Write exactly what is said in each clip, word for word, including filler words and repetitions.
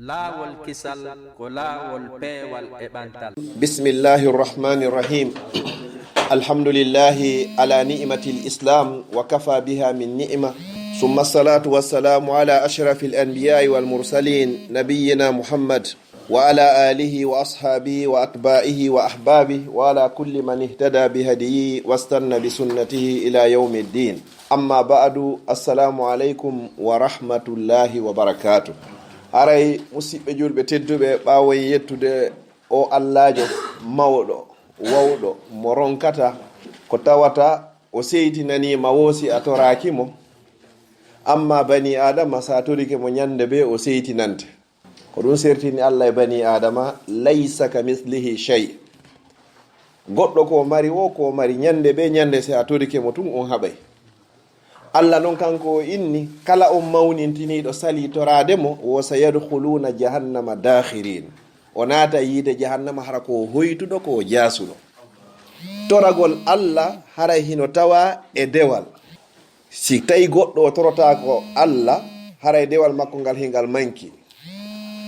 Laawol kisal ko laawol peewal e ɓantal. بسم الله الرحمن الرحيم. الحمد لله على نعمة الإسلام وكفى بها من نعمة. ثم الصلاة والسلام على أشرف الأنبياء والمرسلين نبينا محمد وعلى آله وأصحابه وأتباعه وأحبابه وعلى كل من اهتدى بهديه واستنى بسنته إلى يوم الدين. أما بعد، السلام عليكم ورحمة الله وبركاته. Haray, musiɓɓe julɓe tedduɓe, ɓaawo en yettude o Allaajo mawɗo, wawɗo, mo ronkata ko tawata o seytinaniima woo si a toraaki mo. Amma bani Aadama, si a torike mo ñande bee, o seytinante. Ko ɗum sertini Allah e bani Aadama, "Laysa ka mislihi shay." Goɗɗo ko mari woo, ko mari ñande bee ñande, si a torike mo tun, on haɓay. Allah non kanko o inni, kala on mawnintiniiɗo salii toraade mo, wo sayadkhuluna jahannama dakhirin. O naata yiite jahannama hara ko hoytuɗo, ko jaasuɗo. Toragol Allah haray hino tawa e dewal. Si tawi goɗɗo o torotaako Allah, haray dewal makko ngal hingal manki.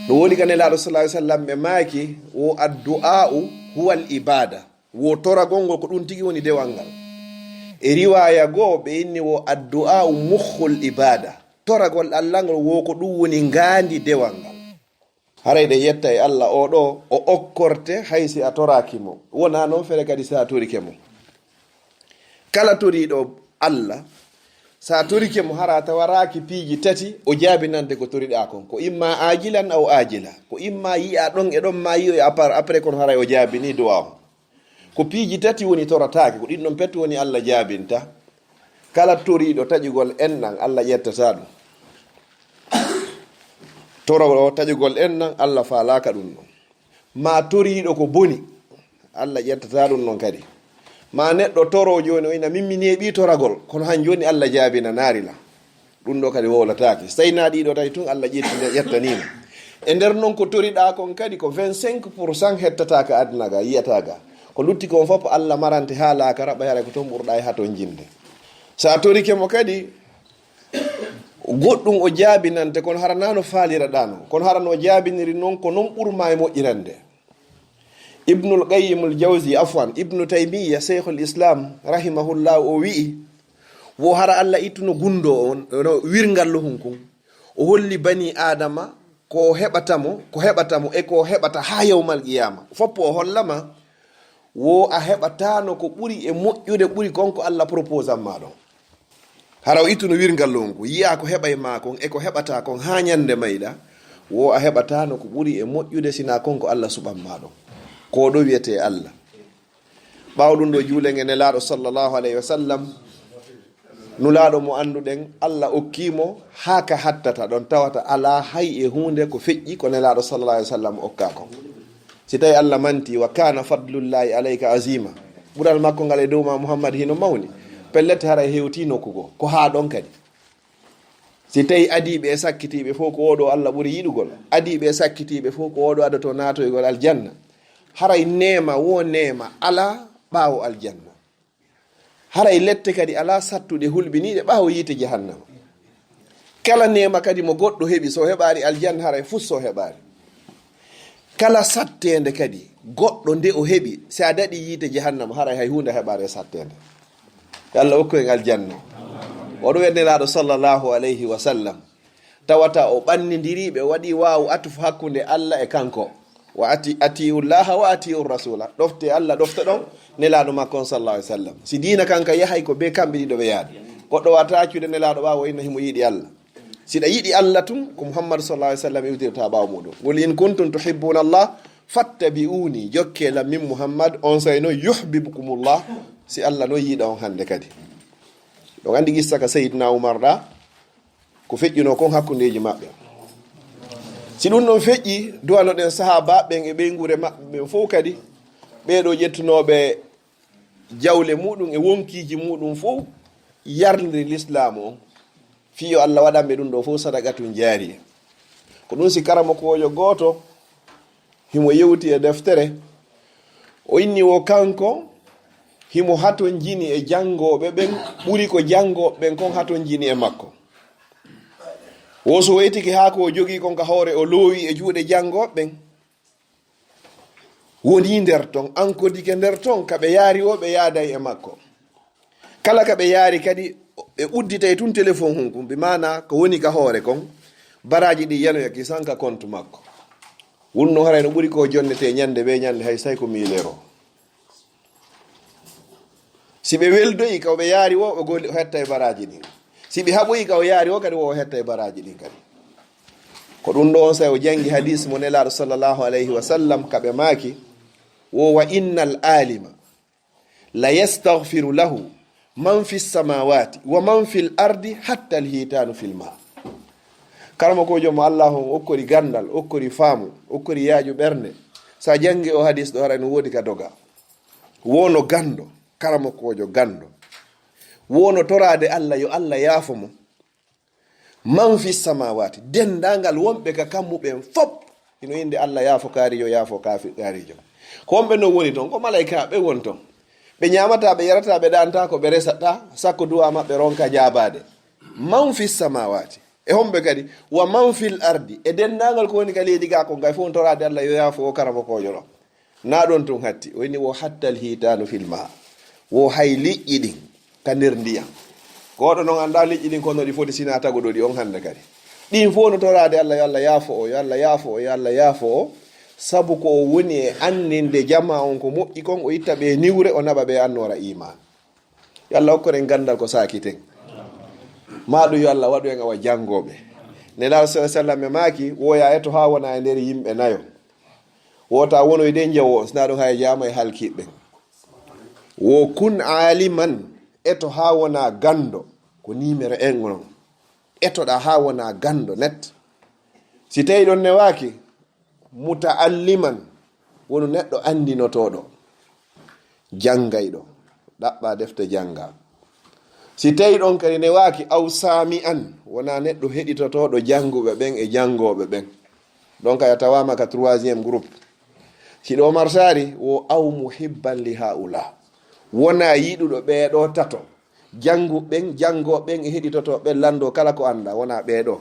Ɗum woni ka Nelaaɗo sallallahu alaihi wasallam ɓe maaki, wo addu'a'u huwal ibada. Wo toragol ngol ko ɗum tigi woni dewal ngal. E riwaaya goo ɓe inni wo addu'a'u mukhul ibada. Toragol Allah ngol wo ko ɗum woni ngaandi dewal ngal. Haray ɗe yetta e Allah o ɗo, o okkorte hay si a toraaki mo. Wonaa non fere kadi si a torike mo. Kala toriiɗo Allah, si a torike mo hara tawaraaki piiji tati, o jaabinante ko toriɗaa kon. Ko imma aajilan aw aajila. Ko imma yi'a ɗon e ɗon ma yi'o e apar, après kono haray o jaabini du'a on. Ko piiji tati woni torataake, ko ɗin ɗon pet woni Allah jaabinta. Kala toriiɗo taƴugol enɗan, Allah ƴettata ɗum. Toro taƴugol enɗan, Allah faalaaka ɗum ɗon. Ma toriiɗo ko boni, Allah ƴettata ɗum ɗon kadi. Ma neɗɗo toro jooni o ina min mi neeɓi toragol, kono han jooni Allah jaabinanaari la. Ɗum ɗo kadi wowlataake. Si tawi na ɗiɗo tawi tun Allah ƴetti, ƴettaniima. E nder non ko toriɗaa kon kadi ko vingt-cinq pour cent hettata ka aduna ga, yi'ata ga. Ko lutti kon fof Allah marante haa laakara, ɓay haray ko ton ɓurɗaa e haton jinde. Si a torike mo kadi, goɗɗum o jaabinante, kono hara na no faaliraɗaa non. Kono hara no jaabiniri non, ko non ɓurma e moƴƴirande. Ibnul Qayyimul Jawzi, afwan, Ibnu Taymiyya, Shaykhul Islam, rahimahullah, o wi'i, wo hara Allah ittuno gundo on, no wirngal lohun kun. O holli bani Aadama ko heɓata mo, ko heɓata mo, e ko heɓata haa yawmal qiyaama. Foppo o hollama, wo a heɓataano ko ɓuri e moƴƴude ɓuri kon ko Allah proposan ma ɗon. Hara o ittuno wirngal longu, yi'a ko heɓay ma kon e ko heɓata kon haa ñande mayɗa, wo a heɓataano ko ɓuri e moƴƴude sina kon ko Allah suɓan ma ɗon. Ko ɗo wiyetee Allah. Ɓaawo ɗum ɗo juulen e Nelaaɗo sallallahu alayhi wa sallam, Nulaaɗo mo annduɗen, Allah okkii mo haa ka hattata ɗon tawata alaa hay e huunde ko feƴƴi ko Nelaaɗo sallallahu alayhi wa sallam okkaa kon. Si tawi Allah manti, "Wa kana fadlullahi alayka azima." Ɓural makko ngal e dow ma Muhammad hino mawni. Pellet haray hewti nokku goo. Ko haa ɗon kadi. Si tawi adiiɓe e sakkitiiɓe fof ko oo ɗo Allah ɓuri yiɗugol, adiiɓe e sakkitiiɓe fof ko oo ɗo adoto naatoygol aljanna. Haray neema wo neema alaa ɓaawo aljanna. Haray lette kadi alaa sattuɗe hulɓiniiɗe ɓaawo yiite jahannama. Kala neema kadi mo goɗɗo heɓi, so o heɓaari aljanna, haray fus so o heɓaari. Kala satteende kadi goɗɗo nde o heɓi, si a daɗi yiite jahannama, haray hay huunde a heɓaari e satteende. Yo Allah okku en aljanna. Oɗo wiya Nelaaɗo sallallahu alayhi wa sallam. Tawata o ɓannindiri ɓe, waɗi waawu atuf hakkunde Allah e kanko. Wa ati-, atiullaha wa atiu rasula. Ɗofte Allah, ɗofte ɗon Nelaaɗo makko on sallallahu alaihi wasallam. Si diina kanka yahay ko be kamɓe ɗiɗo ɓe yaade. Goɗɗo wata accude Nelaaɗo ɓaawo inna himo yiɗi Allah. Si ɗa yiɗi Allah tun, ko Muhammad sallallahu alaihi wasallam iwtirta ɓaawo muɗum. Qul in kuntum tuhibbuna Allah, fattabi'uni. Jokke lam min Muhammad, on say no yuhibbukumullah. Si Allah no yiɗa on hande kadi. Ɗon andi qissa ka Sayyidina Umar ɗa, ko feƴƴunoo kon hakkundeeji maɓɓe. Si ɗum ɗon feƴƴi, duwanoɗen sahaabaaɓe ɓen e ɓeynguure maɓɓe ɓen fof kadi, ɓee ɗoo ƴettunooɓe jawle muɗum e wonkiiji muɗum fof, yarliri lislaamu on, fii yo Allah waɗan ɓe ɗum ɗoo fof sadaqatun jaariya. Ko ɗum si karamokoojo gooto, himo yewti e deftere, o inni wo kanko himo hatonjini e janngooɓe ɓen ɓuri ko janngooɓe ɓen kon hatonjini e makko. Wo so weytike haa ko o jogii kon ka hoore, o loowi e juuɗe janngooɓe ɓen. Wonii nder ton, ankodike nder ton, ka ɓe yaari o, ɓe yaaday e makko. Kala ka ɓe yaari kadi, ɓe udditay tun telefon hun kun, bi maana ko woni ka hoore kon, baraaji ɗin yanoya ki sanka kontu makko. Wonno haray no ɓuri ko jonnetee ñannde bee ñannde, hay say ko miilero. Si ɓe weldoyi ka o ɓe yaari o, o goli, o hettay baraaji ɗin. Si ɓe haɓoyi ka o yaari o kadi, o hettay baraaji ɗin kadi. Ko ɗun ɗo on say o janngi hadiis mo Nelaaɗo sallallahu alayhi wa sallam ka ɓe maaki, wo wa innal aalima la yastaghfiru lahu man fi samawati wa man fil ardi hatta al hitanu fil ma. Karamokoojo mo Allah on okkori ganndal, okkori faamu, okkori yaaju ɓernde. Sa janngi o hadiis ɗo, haray no woodi ka doga. Wono ganndo, karamokoojo ganndo. Wono toraade Allah, yo Allah yaafo mo. Man fi samawati, denndaangal wonɓe ka kammu ɓen fop. Hino innde Allah yaafo kaarijo, yaafo kaafi-, kaarijo. Ko wonɓe no woni ton, ko malaykaaɓe woni ton. Ɓe ñaamataa, ɓe yarataa, ɓe ɗaantaa, ko ɓe resataa, sakko du'a maɓɓe ronka jaabaade. Man fi samawati. E homɓe kadi, wa man fil ardi, e denndaangal ko woni ka leydi ga kon, kay fof toraade Allah yo yaafo o karamokoojo ɗo. Na ɗon tun hatti, o inni wo hattal hitanu fil ma. Wo hay liƴƴi ɗin ka nder ndiyam. Ko oɗo non anndaa liƴƴi ɗin kono ɗi foti sina taguɗo ɗi on hannde kadi. Ɗin fof no toraade Allah, yo Allah yaafo o, yo Allah yaafo o, yo Allah yaafo o. Sabu ko o woni e anndinde jamaa on ko moƴƴi kon, o itta ɓe niwre, o naɓa ɓe annoora iman. Yo Allah hokku en ganndal ko saakiten. Maa ɗum yo Allah waɗu en awa janngooɓe. Nelaaɗo sallallahu alaihi wasallam e maaki, woya eto haa wona e nder yimɓe nayo. Wota wonoyde njewo, sina ɗum hay jaama e halkiɓe. Wo kun aliman, eto haa wona ganndo, ko nimero en on. Etoɗa haa wona ganndo net. Si tawi ɗon newaaki, muta'alliman, wonu neɗɗo anndinotooɗo, janngayɗo, ɗaɓɓa defte jannga. Si tawi ɗon kadi newaaki, aw sami'an, wona neɗɗo heɗitotooɗo jannguɓe ɓen e janngooɓe ɓen. Donc a tawaama ka troisième groupe. Si ɗo marsaari, wo aw muhibban li haula. Wona yiɗuɗo ɓeeɗo tato. Janngu ɓen, janngoo ɓen e heɗitotoo ɓen lanndoo kala ko annda, wona ɓeeɗo.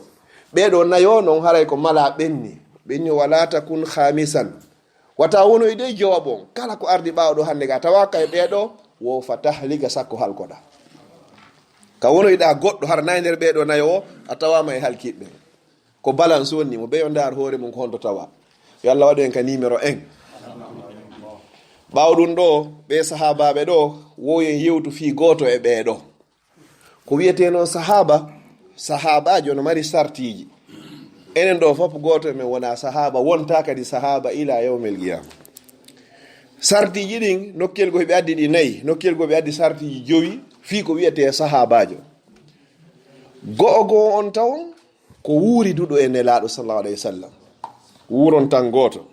Ɓeeɗo nayo non haray ko mala ɓenni. Ɓenni wala takun khamisan. Wata wonoy de jowaɓo on. Kala ko ardi ɓaawo ɗo hannde ga, tawa kay ɓeeɗo, wo fa tahliga sakko halkoɗa. Ka wonoyɗa goɗɗo hara nay nder ɓeeɗo nayo o, a tawaama e halkiɓe. Ko balance wonni mo, ɓe yo ndaar hoore mum ko honto tawa. Yo Allah waɗu en ka numéro un. Ɓaawo ɗum ɗo, ɓe sahaabaaɓe ɗo, wo en yewtu fii gooto e ɓee ɗo. Ko wiyetee noon sahaaba, sahaabaajo no mari sartiiji. Enen ɗo fof gooto e men wona sahaaba, wonta kadi sahaaba ila yawmil qiyama. Sartiiji ɗin, nokkel goo ɓe addi ɗi nayi, nokkel goo ɓe addi sartiiji jowi, fii ko wiyetee sahaabaajo. Go'o goo on tawon, ko wuuriduɗo e Nelaaɗo sallallahu alayhi wa sallam. Wuuron tan gooto.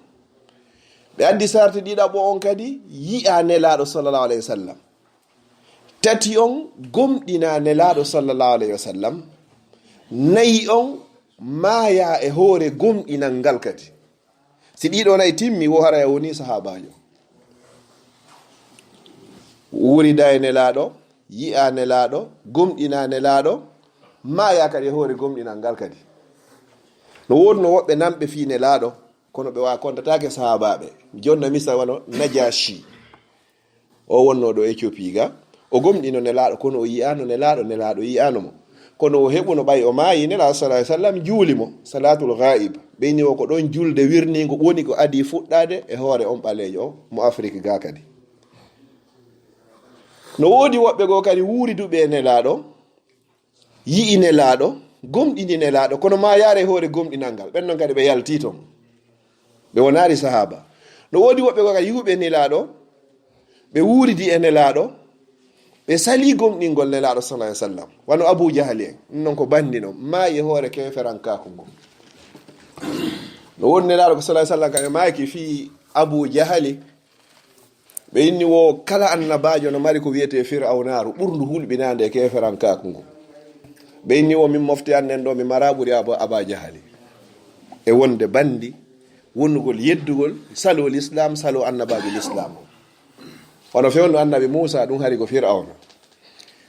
Ɓe addi sarti ɗiɗaɓo on kadi, yi'a Nelaaɗo sallallahu alayhi wa sallam. Tati on, gomɗina Nelaaɗo sallallahu alayhi wa sallam. Nayi on, maaya e hoore gomɗinal ngal kadi. Si ɗiɗo nayi timmi, wo haray a woni sahaabaajo. Wuurida e Nelaaɗo, yi'a Nelaaɗo, gomɗina Nelaaɗo, maaya kadi e hoore gomɗinal ngal kadi. No woodno woɓɓe nanɓe fii Nelaaɗo, kono ɓe wa-, kontataake sahaabaaɓe. Jonna misal wano Najashi. O wonno ɗo Ethiopie ga. O gomɗino Nelaaɗo, kono o yi'aano Nelaaɗo, Nelaaɗo yi'aano mo. Kono o heɓuno ɓay o maayi, Nelaaɗo sallallahu alayhi wa sallam juuli mo, salatul ghaib. Ɓeyni o ko ɗon julde wirniingo woni ko adii fuɗɗaade e hoore on ɓaleejo o, mo Afrik ga kadi. No woodi woɓɓe goo kadi wuuriduɓe e Nelaaɗo, yi'i Nelaaɗo, gomɗini Nelaaɗo, kono maayaare e hoore gomɗinal ngal. Ɓen non kadi ɓe yaltii ton. Ɓe wonaali sahaaba. No woodi woɓɓe goo kadi yi'uɓe Nelaaɗo, ɓe wuuridi e Nelaaɗo, ɓe salii gomɗingol Nelaaɗo sallallahu alayhi wa sallam. Wano Abu Jahali en, ɗum non ko banndi non, maayi e hoore keeferankaaku ngun. No woodi Nelaaɗo ko sallallahu alayhi wa sallam kam e maaki fii Abu Jahali, ɓe inni wo kala annabaajo no mari ko wiyetee Fir'awnaaru ɓurndu hulɓinaande e keeferankaaku ngu. Ɓe inni wo min mofte an nden ɗo mi mara ɓuri Aba, Aba Jahali. E wonde banndi, wonugol yeddugol, saloo Lislaam, saloo annabaajo Lislaam o. Wano fewndo annabi Muusa, ɗum hari ko Fir'awna.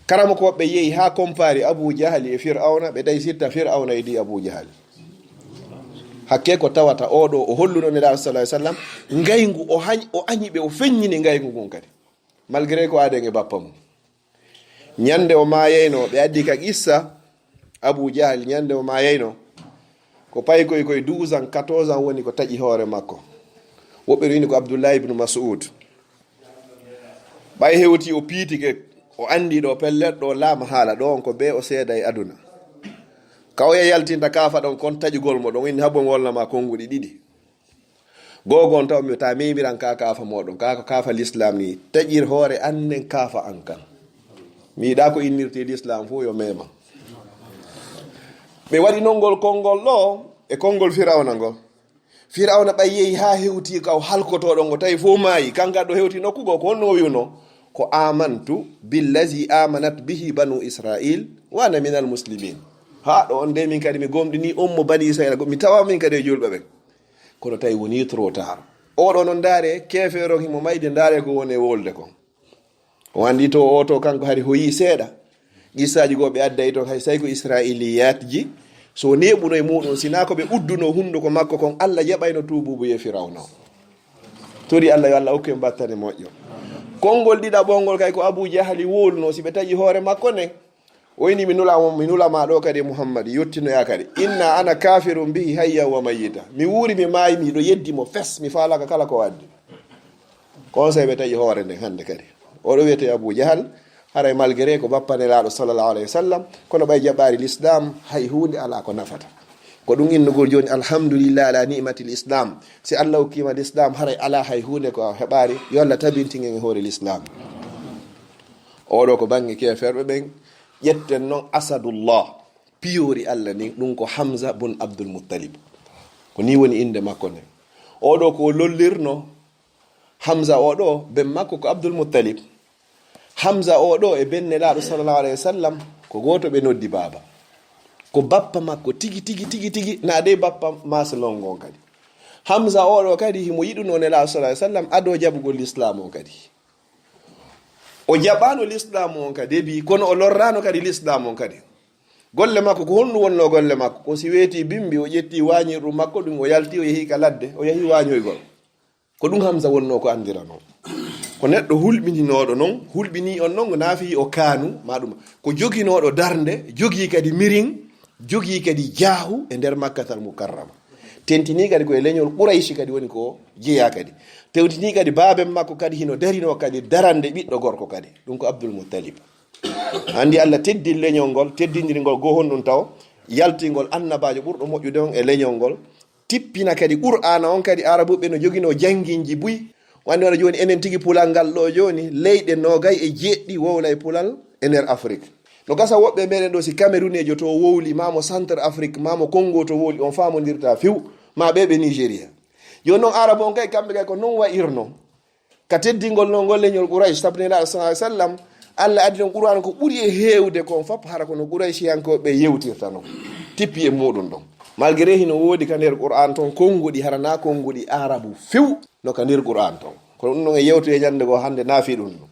Karamokooɓe yehi haa comparer Abu Jahali e Fir'awna, ɓe tawi sitta Fir'awna idi Abu Jahali. Hakke ko tawata oɗo o holluno Nelaaɗo sallallahu alaihi wasallam, ngayngu o hañ-, o añi ɓe, o feññini ngayngu ngun kadi. Malgré ko aaden e bappa mum. Ñande o maayayno, ɓe addi ka qissa Abu Jahal, ñande o maayayno, ko paykoy koy douze ans, quatorze ans woni ko taƴi hoore makko. Woɓɓe no inni ko Abdullah ibn Mas'ud. Ɓay hewti o piitike, o andi ɗo pellet ɗo laama haala, ɗo on ko be o seeda e aduna. Ka oya yaltinta kaafa ɗon kon taƴugol mo ɗon, inni habo mi wolna ma konguɗi ɗiɗi. Googon taw mi ta memiran ka kaafa moɗon, ka ko kaafa l'islam ni, taƴir hoore annen kaafa an kan. Mi yiɗa ko innirte l'islam fo yo mema. Ɓe waɗi non ngol konngol ɗo e konngol Firawna ngol. Firawna ɓay yehi haa hewti ka o halkotoɗo ngo, tawi fof maayi. Kanka ɗo hewti nokku goo, ko honno o wi'uno? Ko amantu billazi amanat bihi banu Israil wa ana minal muslimin. Haa ɗo on de min kadi mi gomɗini on mo bani Israila, mi tawa min kadi e julɓe ɓen. Kono tawi woni trop tard. Oɗo non ndaare, keefeero himo mayde, ndaare ko woni e wolde kon. O andi to o to kanko hari hoyi seeɗa. Qissaaji goo ɓe adday ton hay say ko Israiliyat ji. So neeɓuno e muɗum, sina ko ɓe udduno hunduko makko kon, Allah jaɓayno tuububu ye Firawna o. Tori Allah yo Allah okku en battane moƴƴo. Konngol ɗiɗaɓol ngol kay ko Abu Jahali wowluno, si ɓe taƴi hoore makko nden. O inni mi nula mo, mi nula ma ɗo kadi Muhammad, yottinoya kadi. Inna ana kafirun bihi hayyan wa mayyita. Mi wuuri mi maayi, mi ɗo yeddi mo fes, mi faalaka kala ko addi. Kon sey ɓe taƴi hoore nden hannde kadi. Oɗo wiyete Abu Jahal, haray malgré ko bappa Nelaaɗo sallallahu alayhi wa sallam, kono ɓay jaɓaari l'islam, hay huunde alaa ko nafata. Ko ɗum innugol jooni, alhamdulillah ala ni'matil islam. Si Allah okkima l'islam, haray alaa hay huunde ko a heɓaari, yo Allah tabintin en e hoore l'islam. Oɗo ko bannge keeferɓe ɓen, ƴetten non Asadullah, piyoori Allah ndin, ɗum ko Hamza bun Abdul Muttalib. Ko ni woni innde makko nden. Oɗo ko o lollirno, Hamza oɗo, ben makko ko Abdul Muttalib. Hamza oɗo e ben Nelaaɗo sallallahu alayhi wa sallam, ko gooto ɓe noddi baaba. Ko bappa makko tigi, tigi, tigi, tigi, na dey bappa maslongo on kadi. Hamza oɗo kadi, himo yiɗuno Nelaaɗo sallallahu alayhi wa sallam, ado jaɓugol l'islam on kadi. O jaɓano l'islam on ka debi, kono o lorrano kadi l'islam on kadi. Golle makko, ko honɗum wonno golle makko? Ko si weeti bimbi, o ƴetti wañirɗum makko ɗum, o yalti, o yehi ka ladde, o yehi wañoygol. Ko ɗum Hamza wonno ko andirano. Ko neɗɗo hulɓininoɗo non, hulɓini on non, naafi o kaanu, ma ɗum. Ko joginooɗo darnde, jogii kadi mirin, jogii kadi jaahu e nder Makkatal Mukarrama. Tentini kadi ko e leñol Qurayshi kadi woni ko jeyaa kadi. Tewtini kadi baaben makko kadi hino darino kadi darande ɓiɗɗo gorko kadi. Ɗum ko Abdul Muttalib. Anndi Allah teddin leñol ngol, teddindirngol goo honɗum taw, yaltingol annabaajo ɓurɗo moƴƴude on e leñol ngol, tippina kadi Qur'aana on kadi, Arabuɓe no joginoo jannginji buy, wande wano jooni enen tigi pulal ngal ɗo jooni, leyɗe noogay e jeeɗiɗi wowlay pulal e nder Afrik. No gasa woɓɓe meɗen ɗo si Camerounejo to wowli, maa mo Centre Afrique, maa mo Congo to wowli, on faamondirta few, maa ɓe ɓe Nigeria. Jooni non Arabu on kay, kamɓe kay ko non wa'irno. Ka teddingol non ngol leñol Quraysh, sabu Nelaaɗo sallallahu alaihi wasallam, Allah addi ɗon Qur'an ko ɓuri e heewde kon fop, hara kono Qurayshiyankooɓe yewtirta non, tippi e muɗum ɗon. Malgré hino woodi ka nder Qur'an ton konnguɗi, hara na konnguɗi Arabu few, no ka nder Qur'an ton. Kono ɗum ɗon e yewtoye ñande goo hannde naafi ɗum ɗum.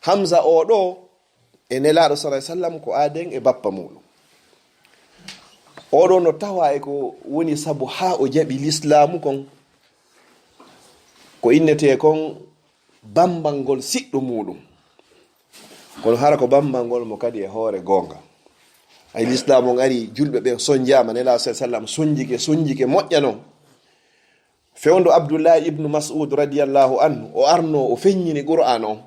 Hamza o ɗo e Nelaaɗo sallallahu alaihi wasallam ko aaden e bappa muɗum. O ɗo no tawa e ko woni sabu haa o jaɓi lislaamu kon, ko innetee kon bambangol siɗɗo muɗum. Kono hara ko bambangol mo kadi e hoore goonga. Ay, lislaamu on ari, julɓe ɓen sonjaama, Nelaaɗo sallallahu alaihi wasallam sonjike, sonjike moƴƴa non. Fewndo Abdullahi ibnu Mas'ud radiyallahu anhu, o arno, o feññini Qur'an on.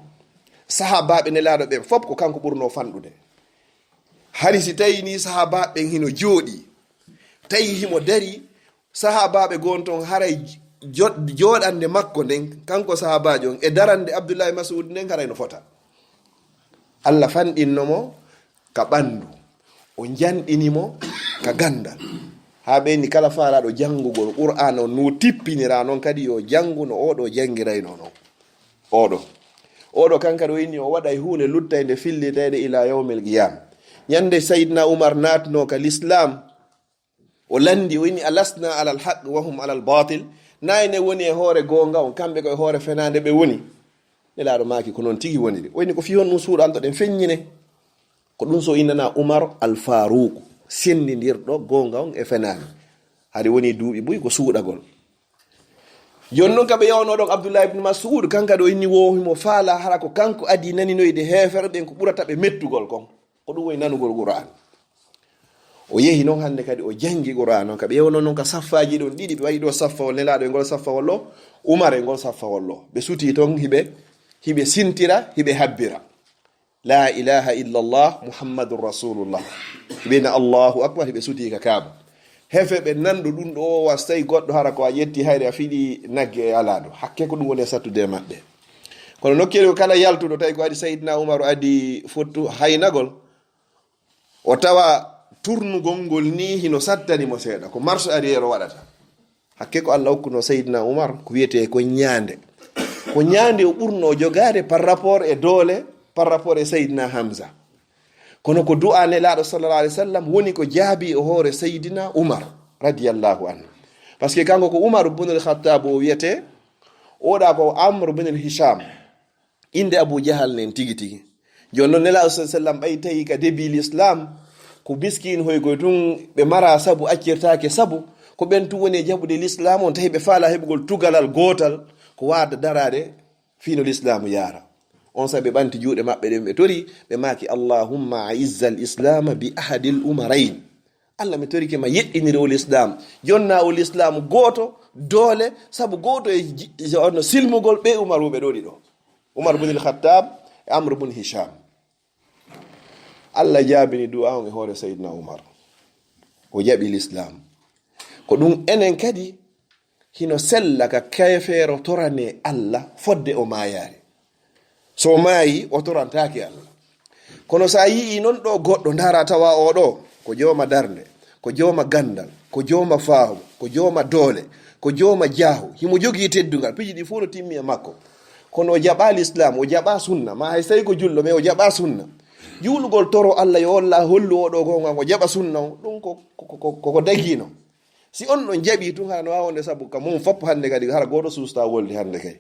Sahaabaaɓe Nelaaɗo ɓen fop ko kanko ɓurno fanɗude. Hari si tawi ni sahaabaaɓe ɓen hino jooɗi, tawi himo dari, sahaabaaɓe gon ton haray jo-, jooɗande makko nden, kanko sahaabaajo on, e darande Abdullahi Mas'ud nden haray no fota. Allah fanɗinno mo ka ɓandu, o janɗini mo ka gandal. Haa ɓeyni kala faalaaɗo janngugol Qur'aana on no tippinira non kadi yo janngu no o ɗo janngirayno non. O ɗo. O ɗo kanka ɗo inni o waɗay huunde luttaynde filliteede ila yawmil qiyam. Ñande Sayyidina Umar naatno ka lislaam, o landi, o inni, "Alasna alal haqq wa hum alal batil?" Na ene woni e hoore goonga on, kamɓe ko e hoore fenaande ɓe woni. Nelaaɗo maaki, "Ko noon tigi woniri." O inni, "Ko fii honɗum suuɗantoɗen? Feññine." Ko ɗum so innana Umar al Faruq, senndindirɗo goonga on e fenaande. Hari woni duuɓi buy ko suuɗagol. Jooni noon ka ɓe yawnoo ɗon Abdullah ibn Mas'ud, kanka ɗo inni wo himo faala hara ko kanko adii naninoyde heeferɓe ɓen ko ɓurata ɓe mettugol kon. Ko ɗum woni nanugol Qur'an. O yehi noon hannde kadi o janngi Qur'an on. Ka ɓe yawnoo noon ka saffaaji ɗon ɗiɗi, ɓe waɗi ɗo saffawol Nelaaɗo e ngol saffawol ɗo, Umar e ngol saffawol ɗo. Ɓe sutii toon hiɓe, hiɓe sintira, hiɓe habbira. La ilaha illallah Muhammadun Rasulullah. Hiɓe na Allahu Akbar, hiɓe sutii ka Kaaba. Heeferɓe nanɗo ɗum ɗo, wa so tawi goɗɗo hara ko a ƴetti hayre a fiɗi nagge e alaa ɗo. Hakke ko ɗum woni e sattude e maɓɓe. Kono nokkeeli ko kala yaltuɗo, tawi ko adi Sayyidina Umar adi fottu haynagol, o tawa turnugol ngol ni hino sattani mo seeɗa, ko marche arrière o waɗata. Hakke ko Allah okkuno Sayyidina Umar, ko wiyetee ko ñaande. Ko ñaande o ɓurno jogaade par rapport e doole, par rapport e Sayyidina Hamza. Kono ko du'a Nelaaɗo sallallahu alaihi wasallam woni ko jaabi o hoore Sayyidina Umar radiyallahu anhu. Parce que kanko ko Umar ibn al-Khattab o wiyetee, oɗa ko Amr ibn al-Hisham. Innde Abu Jahal nen tigi tigi. Jooni noon Nelaaɗo sallallahu alaihi wasallam ɓay tawi ka début l'islam, ko miskin hoy koy tun ɓe mara sabu accirtaake sabu, ko ɓen tun woni e jaɓude l'islam on, tawi ɓe faala heɓugol tugalal gootal, ko waada daraade fii no l'islam yaara. On sa ɓe ɓanti juuɗe maɓɓe ɗen, ɓe tori, ɓe maaki, "Allahumma a'izzal islama bi ahadil umarayn." Allah, mi torike ma, yeɗɗinire o l'islam, jonna o l'islam gooto doole, sabu gooto e ji-, e on silmugol ɓe Umaruɓe ɗo ɗiɗo. Umar bin al-Khattab e Amr bin Hisham. Allah jaabini du'a on e hoore Sayyidina Umar. O jaɓi l'islam. Ko ɗum enen kadi hino sella ka keefeero torane Allah fodde o maayaali. So o maayi, o torantaake Allah. Kono sa yi'i non ɗo goɗɗo, ndaara tawa o ɗo ko jooma darnde, ko jooma gandal, ko jooma faamu, ko jooma doole, ko jooma jaahu, himo jogii teddungal, piiji ɗi fof no timmi e makko. Kono o jaɓa l'islam, o jaɓa sunna, ma hay so tawi ko julɗo, mais o jaɓa sunna. Juulugol toro Allah yo Allah hollu o ɗo gonga, o jaɓa sunna on, ɗum ko, ko, ko, ko, ko dagino. Si on ɗon jaɓi tun, hara no waawa wonde sabu ka mum foppo hannde kadi, hara gooto suusta wolde hannde kay.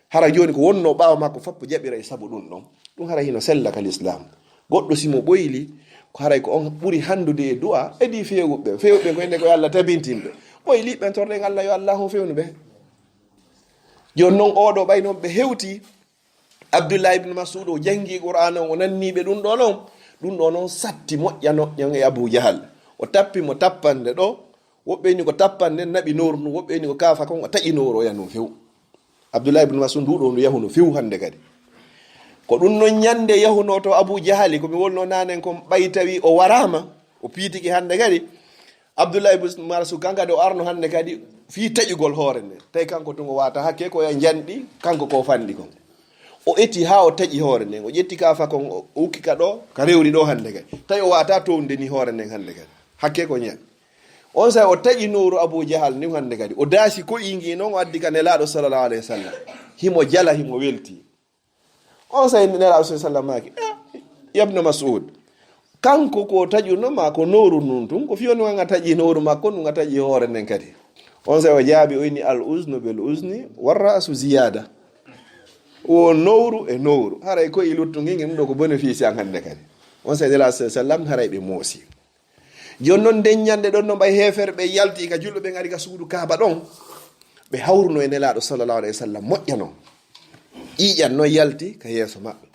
Hara jooni ko wonno ɓaawo makko foppo jaɓira e sabu ɗum ɗon. Ɗum hara hino sella ka l'islam. Goɗɗo si mo ɓoyli, ko haray ko on ɓuri hanndude e du'a, edi fewuɓe. Fewuɓe ko ende ko yo Allah tabintin ɓe. Ɓoyli ɓen torɗen Allah yo Allah on fewnu ɓe. Jooni non oɗo ɓay non ɓe hewti, Abdullah ibn Mas'ud o jangi Qur'an on, o nanni ɓe ɗum ɗo non. Ɗum ɗo non satti moƴƴa no, no e Abu Jahal. O tappi mo tappande ɗo, woɓɓe ni ko tappande naɓi nooru ndun, woɓɓe ni ko kaafa kon o taƴi nooru o yaha non few. Abdullah ibn Mas'ud ndu ɗo ndu yahuno few hannde kadi. Ko ɗum non ñande yahuno to Abu Jahali, ko mi wolno nanen kon, ɓay tawi o waraama, o piitiki hannde kadi. Abdullah ibn Mas'ud kan kadi o arno hannde kadi fii taƴugol hoore nden. Tawi kanko tun o wata hakke ko ya njanɗi, kanko ko fanɗi kon. O eti haa o taƴi hoore nden, o ƴetti kaafa kon, o ukki ka ɗo, ka rewri ɗo hannde kadi. Tawi o wata townde ni hoore nden hannde kadi. Hakke ko ñan. On sa o taƴi nooru Abu Jahal ni hannde kadi. O daasi ko ingi non o addi ka Nelaaɗo sallallahu alaihi wasallam. Himo jala, himo welti. On sa Nelaaɗo sallallahu alaihi wasallam maaki, "Eh, yabna Mas'ud, kanko ko taƴuno ma ko nooru nun tun, ko fiyo nun nga taƴi nooru makko, nun nga taƴi hoore nden kadi." On sa o jaabi, o inni, "Al uznu bil uzni, war ra'su ziyada." O nooru e nooru. Haray ko i luttu ngi, ngi ɗum ɗo ko bénéfice an hannde kadi. On sa Nelaaɗo sallallahu alaihi wasallam, haray ɓe moosi. Jooni non nden ñande ɗon no ɓay heeferɓe yalti ka julɓe ɓen ari ka suudu Kaaba ɗon, ɓe hawruno e Nelaaɗo sallallahu alaihi wasallam moƴƴa non. Ƴiiƴan non yalti ka yeeso maɓɓe.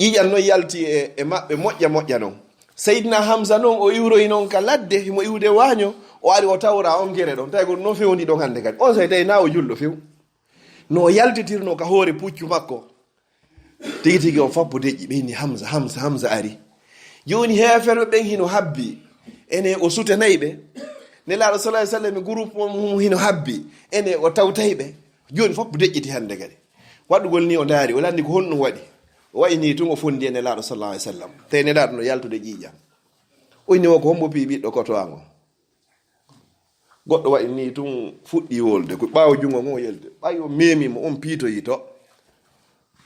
Ƴiiƴan non yalti e, e maɓɓe moƴƴa moƴƴa non. Seydina Hamza non o iwroyi non ka ladde, himo iwde waaño, o ari o tawra on gere ɗon. Tawi ko no fewndi ɗon hannde kadi. On sa tawi na o julɗo few. No o yaltitirno ka hoore puccu makko. Tigi tigi on foppo deƴƴi, ɓe inni, "Hamza, Hamza, Hamza ari." Jooni heeferɓe ɓen hino habbi, ene o sutanay ɓe. Nelaaɗo sallallahu alaihi wasallam e groupe mum hino habbi, ene o tawtay ɓe. Jooni foppo deƴƴiti hannde kadi. Waɗugol ni o ndaari, o lanndi ko honɗum waɗi. O wayi ni tun o fondi e Nelaaɗo sallallahu alaihi wasallam. Tawi Nelaaɗo no yaltude ƴiiƴam. O inni o ko hombo pii ɓiɗɗo kotowa ngo. Goɗɗo waɗi ni tun fuɗɗi wolde, ko ɓaawo jungo ngon o yelde. Ɓay o memi mo, on piitoyi to.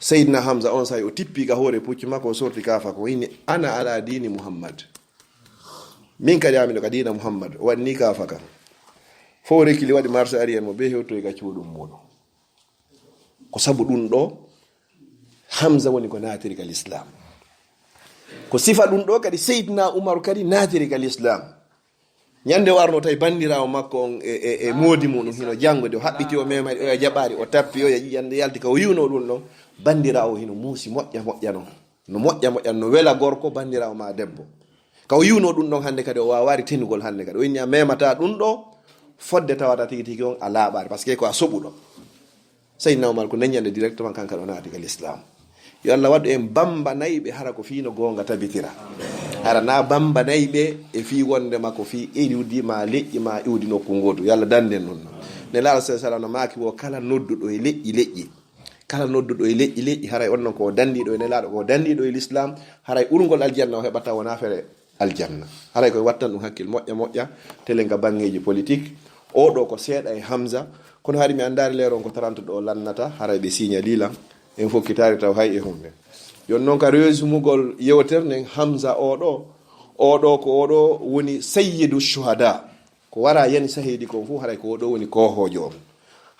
Seydina Hamza on say o tippi ka hoore puccu makko, o sorti kaafa ko inni, "Ana ala dini Muhammad." Min kadi ami ɗo ka diina Muhammad. O waɗi ni kaafa kan. Fof rekkili waɗi marche arrière mo be hewtoyi ka cuuɗum muɗum. Ko sabu ɗum ɗo, Hamza woni ko naatiri ka l'islam. Ko sifa ɗum ɗo kadi Seydina Umaru kadi naatiri ka l'islam. Ñande o arno tawi banndiraawo makko on e, e, e moodi muɗum hino janngude, o haɓɓiti o memari, oya jaɓaari, o tappi, oya ƴiƴande yalti ka o yiwno ɗum ɗon, banndiraawo hino muusi moƴƴa moƴƴa non. No moƴƴa moƴƴa, no wela gorko banndiraawo ma debbo. Ka o yiwno ɗum ɗon hannde kadi o waawaari tenugol hannde kadi. O inni a memata ɗum ɗo, fodde tawata tigi tigi on a laaɓaari, parce que ko a soɓuɗo. Seydina Umar ko neññande directement kanka ɗo naati ka l'islam. Yo Allah waɗu en bambanayɓe hara ko fii no goonga tabitira. Hara na bambanayɓe e fii wonde ma ko fii iwdi ma leƴƴi ma iwdi nokku ngootu. Yo Allah danden ɗum no. Nelaaɗo sallallahu alaihi wasallam no maaki wo kala nodduɗo e leƴƴi leƴƴi. Kala nodduɗo e leƴƴi leƴƴi, haray on non ko o dandiɗo e Nelaaɗo, ko o dandiɗo e l'islam, haray urngol aljanna o heɓata wona fere aljanna. Haray koye wattan ɗum hakkil moƴƴa moƴƴa, telen ka banngeeji politique. O ɗo ko seeɗa e Hamza, kono hari mi anndaari leero on ko trente ɗo lannata, haray ɓe signali lan, en fokkitaari taw hay e hunde. Yon non ka resumugol yewtere nden, Hamza o ɗo, o ɗo ko o ɗo woni sayyidu shuhada. Ko wara yani sahidi kon fof, haray ko o ɗo woni koohoojo on.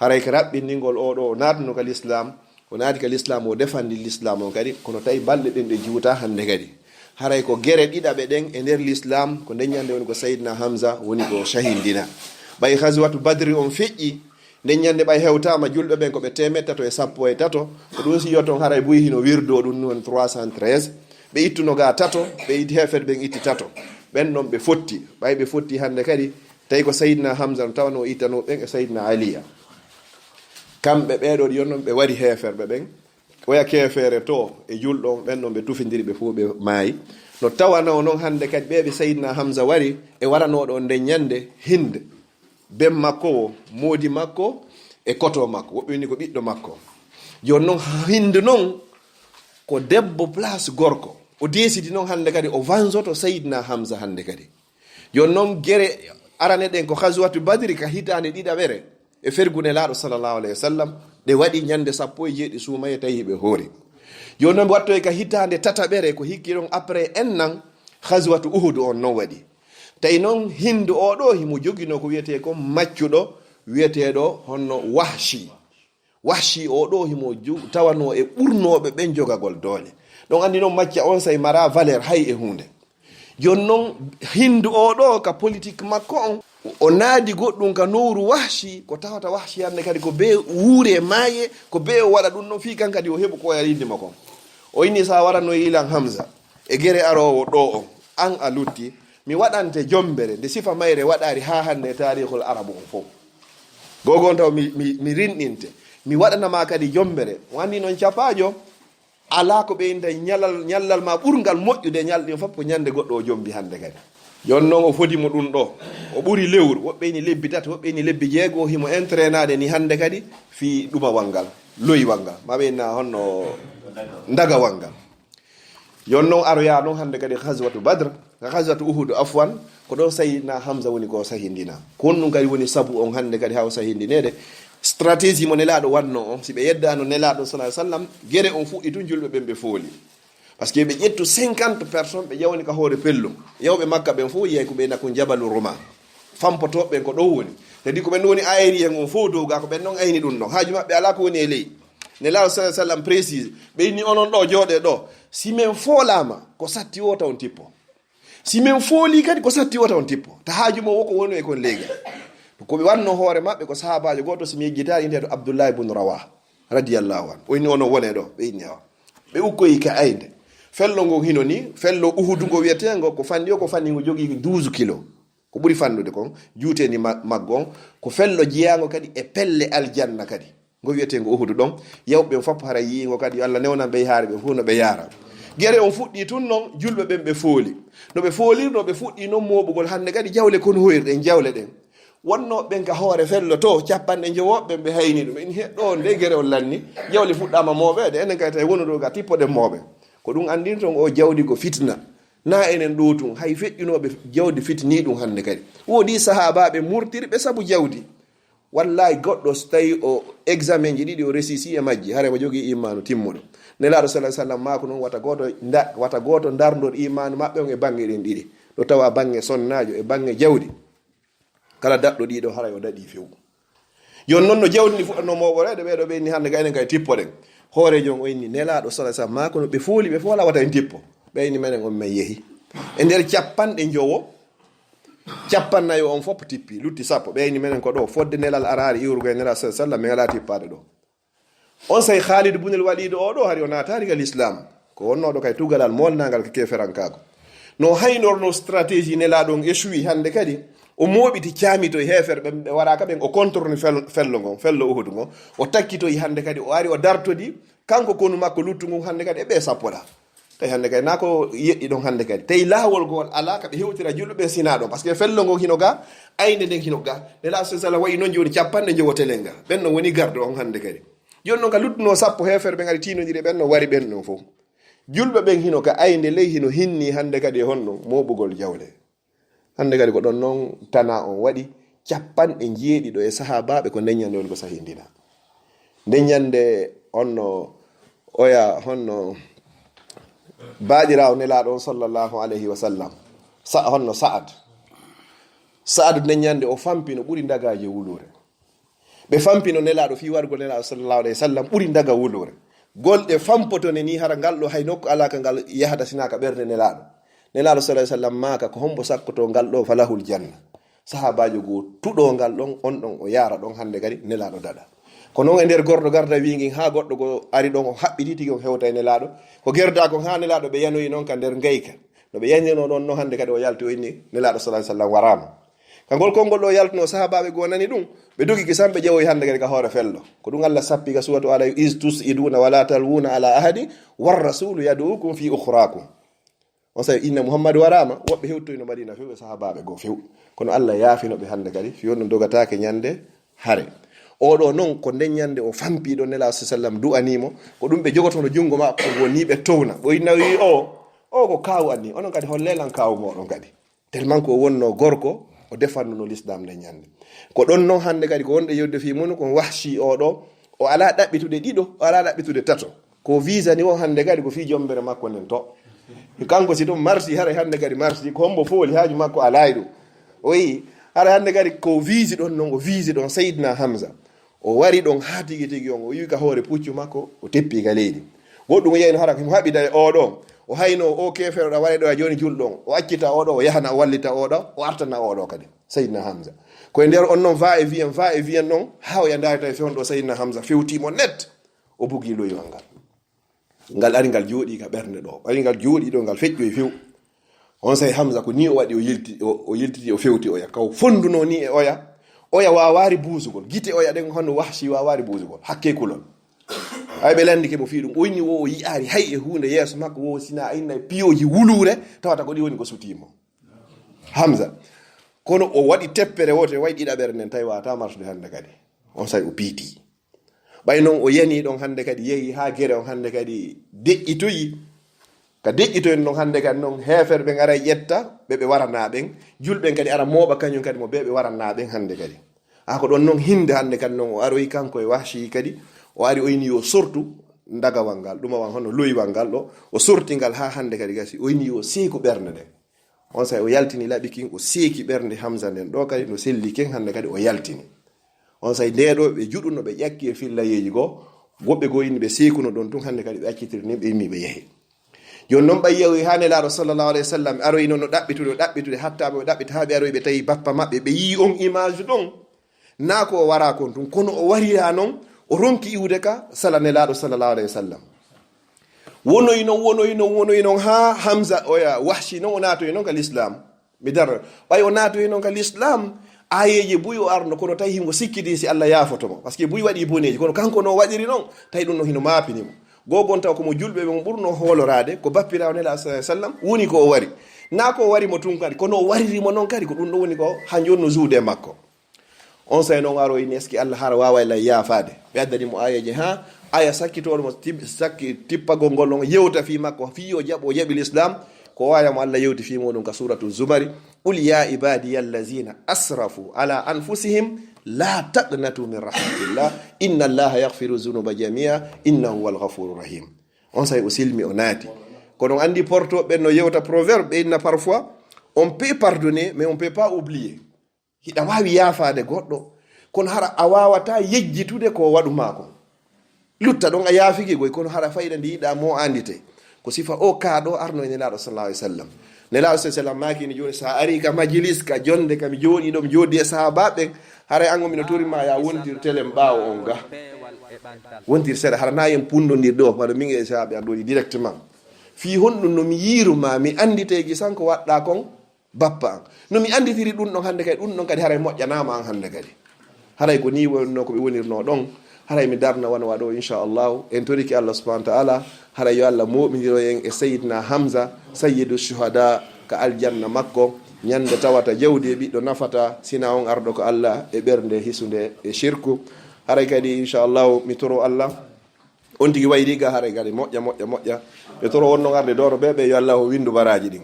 Haray ko raɓɓindingol o ɗo, o naatno ka l'islam, o naati ka l'islam, o defandi l'islam on kadi, kono tawi balɗe ɗen ɗe juuta hannde kadi. Haray ko gere ɗiɗaɓe ɗen e nder l'islam, ko nden ñande woni ko Seydina Hamza woni ko shahindina. Ɓay Ghazwatu Badri on feƴƴi, nden ñande ɓay hewtama julɓe ɓen ko ɓe teemeɗɗe tato e sappo e tato, ko ɗum si yoton haray buy hino wirdo ɗum non trois cent treize, ɓe ittuno ga tato, ɓe itti heefeɓe ɓen itti tato. Ɓen ɗon ɓe fotti, ɓay ɓe fotti hannde kadi, tawi ko Seydina Hamza no tawano o ittano ɓen e Seydina Aliya. Kamɓe ɓee ɗoo yon non ɓe wari heeferɓe ɓen. Oya keefeere to e julɗo on, ɓen ɗon ɓe tufindiri ɓe fof ɓe maayi. No tawanoo non hannde kadi ɓee ɓe Seydina Hamza wari e waranoo ɗo nden ñande Hind. Ben makko wo, moodi makko e koto makko. Woɓɓe wini ko ɓiɗɗo makko. Jooni non Hind non ko debbo plus gorko. O deesidi non hannde kadi o vanzoto Seydina Hamza hannde kadi. Jooni non gere arane ɗen ko Ghazwatu Badri ka hitaande ɗiɗaɓere e fergu Nelaaɗo sallallahu alayhi wa sallam, ɗe waɗi ñande sappo e jeeɗiɗi suumaye tawi hiɓe hoori. Jooni non mi wattoy ka hitaande tataɓere ko hikki ɗon après ennan Ghazwatu Uhud on non waɗi. Tawi non Hindu o ɗo himo joginoo ko wiyetee ko maccuɗo wiyeteeɗo honno Wahshi. Wahshi o ɗo himo ju-, tawanoo e ɓurnooɓe ɓen jogagol doole. Ɗon anndi non macca on say mara valeur hay e huunde. Jooni non Hindu o ɗo ka politique makko on, o naadi goɗɗum ka nowru Wahshi, ko tawata Wahshi hannde kadi ko be wuure maaye, ko be o waɗa ɗum non fii kan kadi o heɓu ko o yarindi mo kon. O inni sa warano yilan Hamza e gere aroowo ɗo on, an a lutti, mi waɗante jombere nde sifa mayre waɗaari haa hannde e taarihul arabu on fof. Gogon taw mi, mi, mi rinɗinte, mi waɗana ma kadi jombere. O anndi non capaajo, alaa ko ɓeynda ñalal, ñallal ma ɓurngal moƴƴude ñalɗi fof ko ñande goɗɗo o jombi hannde kadi. Jooni non o fodi mo ɗum ɗo. O ɓuri lewru, woɓɓe ini lebbi tati, woɓɓe ini lebbi jeego, himo entraînade ni hannde kadi fii ɗumawal ngal, loyiwal ngal. Ma ɓe inna honno ndagawal ngal. Jooni non aroya non hannde kadi Ghazwatu Badr, Ghazwatu Uhud afwan, ko ɗon Sayyidina Hamza woni ko sahindina. Ko honɗum kadi woni sabu on hannde kadi haa o sahindineede? Stratégie mo Nelaaɗo wanno on, si ɓe yeddano Nelaaɗo sallallahu alaihi wasallam, gere on fuɗɗi tun julɓe ɓen ɓe fooli. Parce que ɓe ƴettu cinquante personnes ɓe ƴawni ka hoore pellum. Yawɓe Makka ɓen fof yehi ko ɓe nakun Jabalu Ruma. Fampotooɓe ɓen ko ɗon woni. Kadi ko ɓen woni aérien on fof dow ga ko ɓen non ayni ɗum ɗon. Haaju maɓɓe alaa ko woni e ley. Nelaaɗo sallallahu alaihi wasallam précise. Ɓe inni onon ɗo jooɗe ɗo. Si men foolaama ko satti wota on tippo. Si men fooli kadi ko satti wota on tippo. Ta haaju mo woko woni e kon leega. Ko ɓe wanno hoore maɓɓe ko sahaabaajo gooto si mi yejjitaali indeeɗo Abdullahi ibn Rawaha radiyallahu anhu. O inni onon wone ɗo. Ɓe inni awa. Ɓe ukkoyi ka aynde. Fello ngon hino ni, fello Uhudu ngo wiyeteengo ko fanndi o, ko fanndi ngo jogii douze kilo. Ko ɓuri fanɗude kon, juuteendi ma-, maggo on, ko fello jeyaango kadi e pelle aljanna kadi. Ngo wiyeteengo Uhudu ɗon, yawɓe ɓen fof hara yi'i ngo kadi, yo Allah newnan ɓe e haare ɓen fof no ɓe yaara. Gere on fuɗɗii tun non, julɓe ɓen ɓe fooli. No ɓe foolirno, ɓe fuɗɗii non mooɓugol hannde kadi jawle kon hoyirɗen, jawle ɗen. Wonnooɓe ɓen ka hoore fello to, capanɗe njowo ɓen ɓe hayni ɗum. En heɗɗo on de gere on lanni, jawle fuɗɗaama mooɓeede, enen kadi tawi wonu ɗo ga tippoɗen mooɓe. Ko ɗum anndinton o jawdi ko fitna. Na enen ɗo tun, hay feƴƴunooɓe jawdi fitnii ɗum hannde kadi. Woodi sahaabaaɓe murtirɓe sabu jawdi. Wallahi goɗɗo so tawi o examen ji ɗiɗi o resisi e majji, hare mo jogii imaanu timmuɗo. Nelaaɗo sallallahu alaihi wasallam maako non wata gooto nda-, wata gooto ndarndor imaanu maɓɓe on e baŋŋe ɗen ɗiɗi. Ɗo tawa baŋŋe sonnaajo e baŋŋe jawdi. Kala daɗɗo ɗiɗo haray o daɗi few. Jooni non no jawdi ndi fuɗɗanoo mooɓoreede, ɓee ɗo ɓe inni hannde gaynen kay tippoɗen. Hooreejo on o inni Nelaaɗo sallallahu alaihi wasallam maako no ɓe fooli, ɓe foola wata en tippo. Ɓeyni menen on men yehi. E nder capanɗe njowo, capannayo on fof tippi, lutti sappo. Ɓeyni menen ko ɗo, fodde nelal araari iwrugo e nelal sallallahu alaihi wasallam, min alaa tippaade ɗo. On say Khalid bunil Walid o ɗo hari o naataari ka l'islam. Ko wonnooɗo kay tugalal molnaangal ka keferankaagu. No haynorno stratégie nelaaɗo on échoui hannde kadi. O mooɓiti caamito e heeferɓe ɓe waraaka ɓen, o contourni fel-, fello ngon, fello Uhud ngon. O takkitoyi hannde kadi, o ari o dartodi, kanko konu makko luttu ngun hannde kadi e ɓe sappo ɗa. Tawi hannde kadi, naa ko yeɗɗi ɗon hannde kadi. Tawi laawol ngol alaa ka ɓe hewtira julɓe ɓen sinaa ɗon. Parce que fello ngon hino ga, aynde nden hino ga. Nelaaɗo sallallahu alaihi wasallam wayi non jooni capanɗe njowo telen ga. Ɓen ɗon woni gardo on hannde kadi. Jooni non ka luttuno sappo heeferɓe ngari tiinondiri ɓen ɗon wari ɓen ɗon fof. Julɓe ɓen hino ka aynde ley hino hinni hannde kadi e honno mooɓugol jawle. Hannde kadi ko ɗon non tana on waɗi, capanɗe njeeɗiɗo e sahaabaaɓe ko nden ñande woni ko sahindina. Nden ñande honno oya, honno baaɗiraawo nelaaɗo on sallallahu alayhi wa sallam, sa-, honno Sa'ad. Sa'ad nden ñande o fampi no ɓuri ndagaaje wuluure. Ɓe fampino nelaaɗo fii warugol nelaaɗo sallallahu alayhi wa sallam ɓuri ndaga wuluure. Golɗe fampoto ne ni hara ngal ɗo hay nokku alaa ka ngal yahata sinaa ka ɓernde nelaaɗo. Nelaaɗo sallallahu alayhi wa sallam maaka ko hombo sakkoto ngal ɗo falahul janna. Sahaabaajo goo tuɗo ngal ɗon, on ɗon o yaara ɗon hannde kadi nelaaɗo daɗa. Ko non e nder gordo garda wiingin haa goɗɗo goo ari ɗon o haɓɓiti tigi on hewta e nelaaɗo. Ko gerda kon haa nelaaɗo ɓe yanoyi non ka nder ngayka. No ɓe yanirno ɗon no hannde kadi o yalti o inni nelaaɗo sallallahu alayhi wa sallam waraama. Ka ngol konngol ɗo yaltuno sahaabaaɓe goo nani ɗum, ɓe dogi kisan ɓe ƴeewoyi hannde kadi ka hoore fello. Ko ɗum Allah sappi ka suwatu Ala, "Iz tus'iduna wa la talwuna ala ahadi, war rasulu yad'ukum fi ukhrakum." On sawi inna Muhammadu waraama, woɓɓe hewtoyno Madina few e sahaabaaɓe goo few. Kono Allah yaafino ɓe hannde kadi, fi on no dogataake ñande hare. Oɗo non ko nden ñande o fampi ɗo Nelaaɗo sallam du'anii mo, ko ɗum ɓe jogotono junngo maɓɓe ngoo ni ɓe towna. Ɓoy nawi o, o ko kaawu anni, onon kadi holle lan kaawu mooɗon kadi. Tellement ko o wonno gorko, o defannuno l'islam nden ñande. Ko ɗon non hannde kadi ko wonɗo yewde fii mun, ko Wahshi o ɗo, o alaa ɗaɓɓitude ɗiɗo, o alaa ɗaɓɓitude tato. Ko visa ni o hannde kadi ko fii jombere makko nden to. Kanko si ɗum marsi, haray hannde kadi marsi, ko hombo fooli haaju makko alaa e ɗum. O yi, haray hannde kadi ko visi ɗon non, o visi ɗon Seydina Hamza. O wari ɗon haa tigi tigi on, o iwi ka hoore puccu makko, o teppi ka leydi. Goɗɗum o yeyno hara himo haɓida e oo ɗoo. O hayno o keefeero ɗa wari ɗo a jooni julɗo on. O accita oo ɗoo, o yahana o wallita oo ɗoo, o artana oo ɗoo kadi. Seydina Hamza. Ko e nder on non va et vient, va et vient non, haa o yandari tawi fewndo Seydina Hamza fewti mo net. O bugi loywal ngal. Ngal ari ngal jooɗii ka ɓernde ɗo. Ari ngal jooɗii ɗo, ngal feƴƴoyi few. On say Hamza ko ni o waɗi, o yilti, o, o yiltiti, o fewti, o yakka. O fonduno ni e oya. Oya waawaari buusugol. Gite oya ɗen hono Wahshi waawaari buusugol. Hakke kulol. Ay ɓe landike mo fii ɗum. O inni wo o yi'aari hay e huunde yeeso makko wo sina inna piyoji wuluure tawata ko ɗi woni ko sutii mo. Hamza. Kono o waɗi teppere woote, waɗi ɗiɗaɓere nden tawi waata marsude hannde kadi. On say o piiti. Ɓay non o yani ɗon hannde kadi, yehi haa gere on hannde kadi deƴƴitoyi. Ka deƴƴitoyen ɗon hannde kadi non, heeferɓe ɓen ara ƴetta ɓe ɓe warana ɓen, julɓe ɓen kadi ara mooɓa kañum kadi mo ɓe ɓe warana ɓen hannde kadi. A ko ɗon non hinde hannde kadi non o aroyi kanko e Wahshi kadi, o ari o ini yo sortu ndagawal ngal, ɗuma wan hono loywal ngal ɗo, o sorti ngal haa hannde kadi gasi, o ini yo seeku ɓernde nden. On say o yaltini laɓi kin, o seeki ɓernde Hamza nden ɗo kadi no selli ken hannde kadi o yaltini. On say nde ɗo ɓe juɗuno ɓe ƴakki e fillayeeji goo, woɓɓe goo inni ɓe seekuno ɗon tun hannde kadi ɓe accitiri ni ɓe immi ɓe yehi. Jooni non ɓay yehi haa Nelaaɗo sallallahu alayhi wa sallam aroyi non no ɗaɓɓitude, o ɗaɓɓitude hatta ɓe o ɗaɓɓita haa ɓe aroyi ɓe tawi bappa maɓɓe, ɓe yii on image ɗon. Naa ko o wara kon tun, kono o warira non, o ronki iwde ka sala Nelaaɗo sallallahu alayhi wa sallam. Wonoyi non, wonoyi non, wonoyi non haa Hamza oya Wahshi non o naatoyi non ka l'islam. Mi daro. Ɓay o naatoyi non ka l'islam, aayeeje buy o arno, kono tawi himo sikkidi si Allah yaafoto mo. Parce que buy waɗi boneeji, kono kanko no waɗiri non, tawi ɗum no hino maapini mo. Gogon taw ko mo julɓe ɓe mo ɓurno hooloraade, ko bappiraawo Nelaaɗo sallallahu alayhi wa sallam, woni ko o wari. Naa ko o wari mo tun kadi, kono o wariri mo non kadi, ko ɗum ɗo woni ko hanjum no juude makko. On say non aroyi ni, est-ce que Allah hara waaway lay yaafaade? Ɓe addani mo aayeeje haa aya sakkitooɗo mo tib-, sakki tippagol ngol on yewta fii makko, fii yo jaɓo, o jaɓi l'islam. Ko aya mo Allah yewti fii muɗum ka suratu Zumari, "Qul ya ibadiya allazina asrafu ala anfusihim la taqnatu min rahmatillah, inna Allaha yaghfiru zunuba jamia, innahu huwal ghafuru rahim." On say o silmi, o naati. Kono on andi porto ɓen no yewta proverbe, ɓe inna parfois, on peut pardonner, mais on peut pas oublier. Hiɗa waawi yaafaade goɗɗo, kono hara a waawataa yejjitude ko o waɗu maa kon. Lutta ɗon a yaafike koy, kono hara fayda ndi yiɗaa mo andite. Ko sifa o kaaɗo arno e Nelaaɗo sallallahu alaihi wasallam. Nelaaɗo sallallahu alaihi wasallam maaki ni jooni, sa ari ka majilis, ka jonde, ka mi jooɗi ɗo, mi jooɗi e sahaabaaɓe ɓen, haray an o mino tori ma ya wontir telen ɓaawo on ga. Wontir seeɗa, hara na en pundondir ɗo, wano min e sahaabaaɓe an ɗo directement. Fii honɗum no mi yiiru ma, mi andite gisan ko waɗɗa kon, bappa an. No mi anditiri ɗum ɗon hannde kadi, ɗum ɗon kadi haray moƴƴanaama an hannde kadi. Haray ko nii wonno ko ɓe wonirno ɗon. Haray mi darna wano waɗo, inchallahu. En toriki Allah subhanahu wa ta'ala. Haray yo Allah mooɓindiro en e Sayyidina Hamza, Sayyidu Shuhada, ka aljanna makko. Ñande tawata jawdi e ɓiɗɗo nafata, sina on arɗo ko Allah e ɓernde hisunde e shirku. Haray kadi, inchallahu, mi toro Allah. On tigi wayri ga haray kadi moƴƴa, moƴƴa, moƴƴa. Ɓe toro wonno arde doro ɓe, ɓe yo Allah o windu baraji ɗin.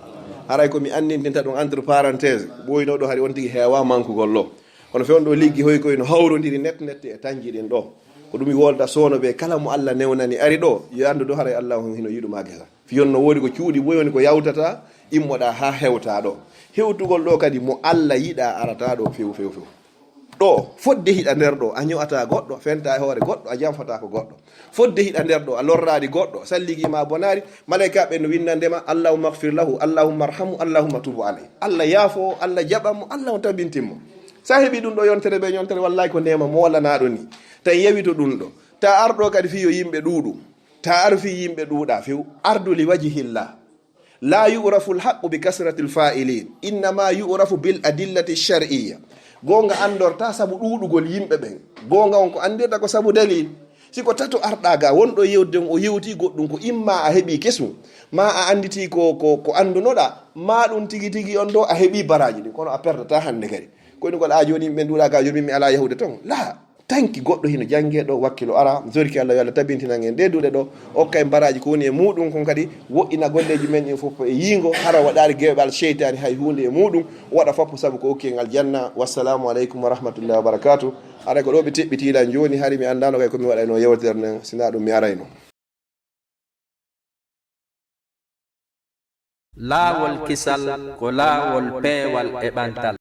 Haray ko mi anndintinta ɗum entre parenthèse, ɓooyno ɗo hari on tigi heewa mankugol ɗo. Kono fewndo ɗo liggi hoy koy no hawrondiri net net e tanji ɗin ɗo. Ko ɗum mi wolda soono ɓe kala mo Allah newnani ari ɗo, yo anndu ɗo haray Allah hino yiɗuma gesa. Fiyon no woodi ko cuuɗi boy woni ko yawtata, immoɗa ha hewta ɗo. Hewtugol ɗo kadi mo Allah yiɗa arata ɗo few, few, few. Ɗo, fodde hiɗa nder ɗo, a ño'ata goɗɗo, fenta e hoore goɗɗo, a janfata ko goɗɗo. Fodde hiɗa nder ɗo, a lorraari goɗɗo, salligi ma bonaari, malaykaaɓe no winndande ma, "Allahumma ighfir lahu, Allahumma arhamhu, Allahumma tubu alayh." Allah yaafo, Allah jaɓa mo, Allah on tabintin mo. Sa heɓi ɗum ɗo yontere be yontere, wallahi ko neema mo wallanaaɗo ni. Tan yewito ɗum ɗo. Ta arɗo kadi fiyo yimɓe ɗuuɗu. Ta ar fi yimɓe ɗuuɗa few. Ardu li wajhillah. La yu'rafu al-haqqu bi kasrati al-fa'ilin, innama yu'rafu bil adillati shar'iyya. Goonga anndorta sabu ɗuuɗugol yimɓe ɓen. Goonga on ko anndirta ko sabu dalil. Si ko tato arɗa ga, wonɗo yewde on o yewti goɗɗum ko imma a heɓi kesum, ma a annditi ko, ko, ko anndunoɗa, ma ɗum tigi tigi on ɗo a heɓi baraji ɗin, kono a perdata hannde kadi. Ko ɗum ko ala jooni yimɓe ɓen ɗuuɗa ga, jooni mi ala yahude ton. La. Tanki goɗɗo hino jannge ɗo, wakkilo ara, mi toriki Allah yo Allah tabintinan en ɗe duɗe ɗo, okka en baraji ko woni e muɗum kon kadi, woɗɗina golleji men ɗin fof e yiingo, hara waɗaali geɓal seytaani hay huunde e muɗum, waɗa foppo sabu ko okki en aljanna. Wassalamu aleykum wa rahmatullahi wa barakatuh. Haray ko ɗo ɓe teɓɓiti lan jooni, hari mi anndano kay ko mi waɗayno yewtere nden, sina ɗum mi arayno. Laawol kisal ko laawol peewal e ɓantal.